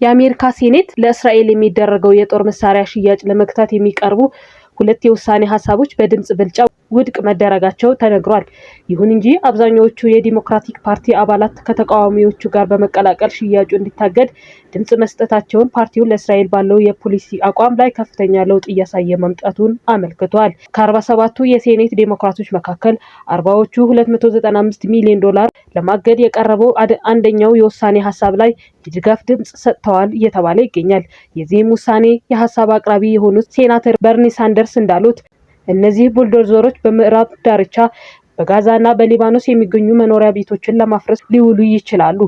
የአሜሪካ ሴኔት ለእስራኤል የሚደረገው የጦር መሳሪያ ሽያጭ ለመግታት የሚቀርቡ ሁለት የውሳኔ ሀሳቦች በድምፅ ብልጫ ውድቅ መደረጋቸው ተነግሯል። ይሁን እንጂ አብዛኛዎቹ የዲሞክራቲክ ፓርቲ አባላት ከተቃዋሚዎቹ ጋር በመቀላቀል ሽያጩ እንዲታገድ ድምፅ መስጠታቸውን ፓርቲው ለእስራኤል ባለው የፖሊሲ አቋም ላይ ከፍተኛ ለውጥ እያሳየ መምጣቱን አመልክቷል። ከ47ቱ የሴኔት ዴሞክራቶች መካከል 40ዎቹ 295 ሚሊዮን ዶላር ለማገድ የቀረበው አንደኛው የውሳኔ ሀሳብ ላይ የድጋፍ ድምፅ ሰጥተዋል እየተባለ ይገኛል። የዚህም ውሳኔ የሀሳብ አቅራቢ የሆኑት ሴናተር በርኒ ሳንደርስ እንዳሉት፣ እነዚህ ቡልዶዘሮች በምዕራብ ዳርቻ፣ በጋዛ እና በሊባኖስ የሚገኙ መኖሪያ ቤቶችን ለማፍረስ ሊውሉ ይችላሉ።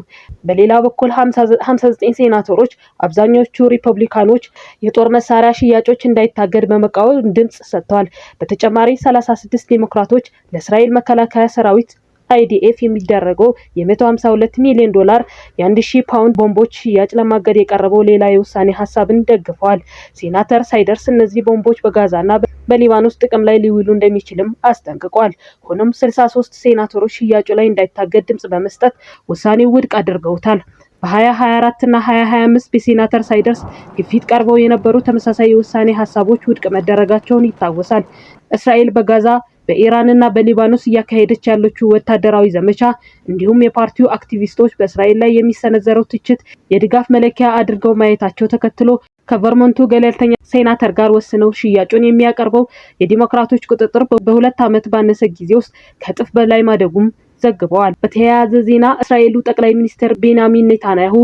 በሌላ በኩል 59 ሴናተሮች፣ አብዛኞቹ ሪፐብሊካኖች፣ የጦር መሳሪያ ሽያጮች እንዳይታገድ በመቃወም ድምፅ ሰጥተዋል። በተጨማሪ 36 ዴሞክራቶች ለእስራኤል መከላከያ ሰራዊት አይዲኤፍ የሚደረገው የ152 ሚሊዮን ዶላር የ1000 ፓውንድ ቦምቦች ሽያጭ ለማገድ የቀረበው ሌላ የውሳኔ ሀሳብን ደግፈዋል። ሴናተር ሳንደርስ እነዚህ ቦምቦች በጋዛና በሊባኖስ ጥቅም ላይ ሊውሉ እንደሚችልም አስጠንቅቋል። ሆኖም 63 ሴናተሮች ሽያጩ ላይ እንዳይታገድ ድምጽ በመስጠት ውሳኔው ውድቅ አድርገውታል። በ2024 እና 2025 በሴናተር ሳንደርስ ግፊት ቀርበው የነበሩ ተመሳሳይ የውሳኔ ሀሳቦች ውድቅ መደረጋቸውን ይታወሳል። እስራኤል በጋዛ፣ በኢራን እና በሊባኖስ እያካሄደች ያለችው ወታደራዊ ዘመቻ እንዲሁም የፓርቲው አክቲቪስቶች በእስራኤል ላይ የሚሰነዘረው ትችት የድጋፍ መለኪያ አድርገው ማየታቸው ተከትሎ ከቨርሞንቱ ገለልተኛ ሴናተር ጋር ወስነው ሽያጩን የሚያቀርበው የዲሞክራቶች ቁጥጥር በ2 ዓመት ባነሰ ጊዜ ውስጥ ከእጥፍ በላይ ማደጉም ዘግበዋል። በተያያዘ ዜና እስራኤሉ ጠቅላይ ሚኒስትር ቤንያሚን ኔታንያሁ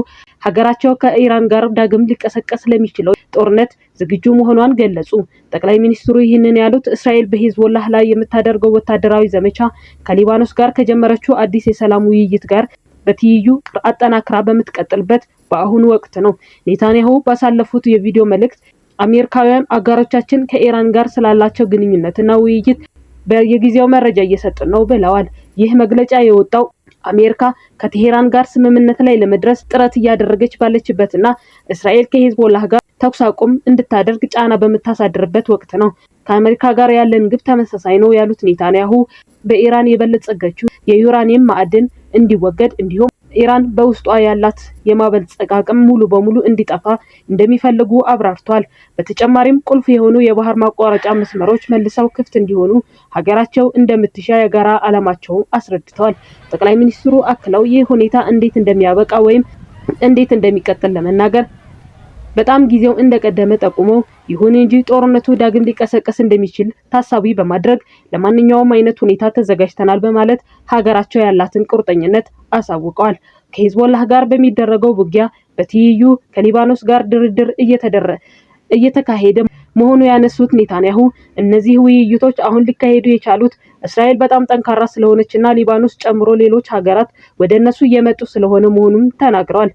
ሀገራቸው ከኢራን ጋር ዳግም ሊቀሰቀስ ለሚችለው ጦርነት ዝግጁ መሆኗን ገለጹ። ጠቅላይ ሚኒስትሩ ይህንን ያሉት እስራኤል በሂዝቦላህ ላይ የምታደርገው ወታደራዊ ዘመቻ ከሊባኖስ ጋር ከጀመረችው አዲስ የሰላም ውይይት ጋር በትይዩ አጠናክራ በምትቀጥልበት በአሁኑ ወቅት ነው። ኔታንያሁ ባሳለፉት የቪዲዮ መልእክት አሜሪካውያን አጋሮቻችን ከኢራን ጋር ስላላቸው ግንኙነትና ውይይት በየጊዜው መረጃ እየሰጡን ነው ብለዋል። ይህ መግለጫ የወጣው አሜሪካ ከቴሄራን ጋር ስምምነት ላይ ለመድረስ ጥረት እያደረገች ባለችበትና እስራኤል ከሂዝቦላህ ጋር ተኩስ አቁም እንድታደርግ ጫና በምታሳድርበት ወቅት ነው። ከአሜሪካ ጋር ያለን ግብ ተመሳሳይ ነው ያሉት ኔታንያሁ በኢራን የበለጸገችው የዩራኒየም ማዕድን እንዲወገድ እንዲሁም ኢራን በውስጧ ያላት የማበልጸግ አቅም ሙሉ በሙሉ እንዲጠፋ እንደሚፈልጉ አብራርተዋል። በተጨማሪም ቁልፍ የሆኑ የባህር ማቋረጫ መስመሮች መልሰው ክፍት እንዲሆኑ ሀገራቸው እንደምትሻ የጋራ ዓላማቸውን አስረድተዋል። ጠቅላይ ሚኒስትሩ አክለው ይህ ሁኔታ እንዴት እንደሚያበቃ ወይም እንዴት እንደሚቀጥል ለመናገር በጣም ጊዜው እንደቀደመ ጠቁመው፣ ይሁን እንጂ ጦርነቱ ዳግም ሊቀሰቀስ እንደሚችል ታሳቢ በማድረግ ለማንኛውም አይነት ሁኔታ ተዘጋጅተናል በማለት ሀገራቸው ያላትን ቁርጠኝነት አሳውቀዋል። ከሂዝቦላህ ጋር በሚደረገው ውጊያ በትይዩ ከሊባኖስ ጋር ድርድር እየተካሄደ መሆኑ ያነሱት ኔታንያሁ እነዚህ ውይይቶች አሁን ሊካሄዱ የቻሉት እስራኤል በጣም ጠንካራ ስለሆነች እና ሊባኖስ ጨምሮ ሌሎች ሀገራት ወደ እነሱ እየመጡ ስለሆነ መሆኑን ተናግረዋል።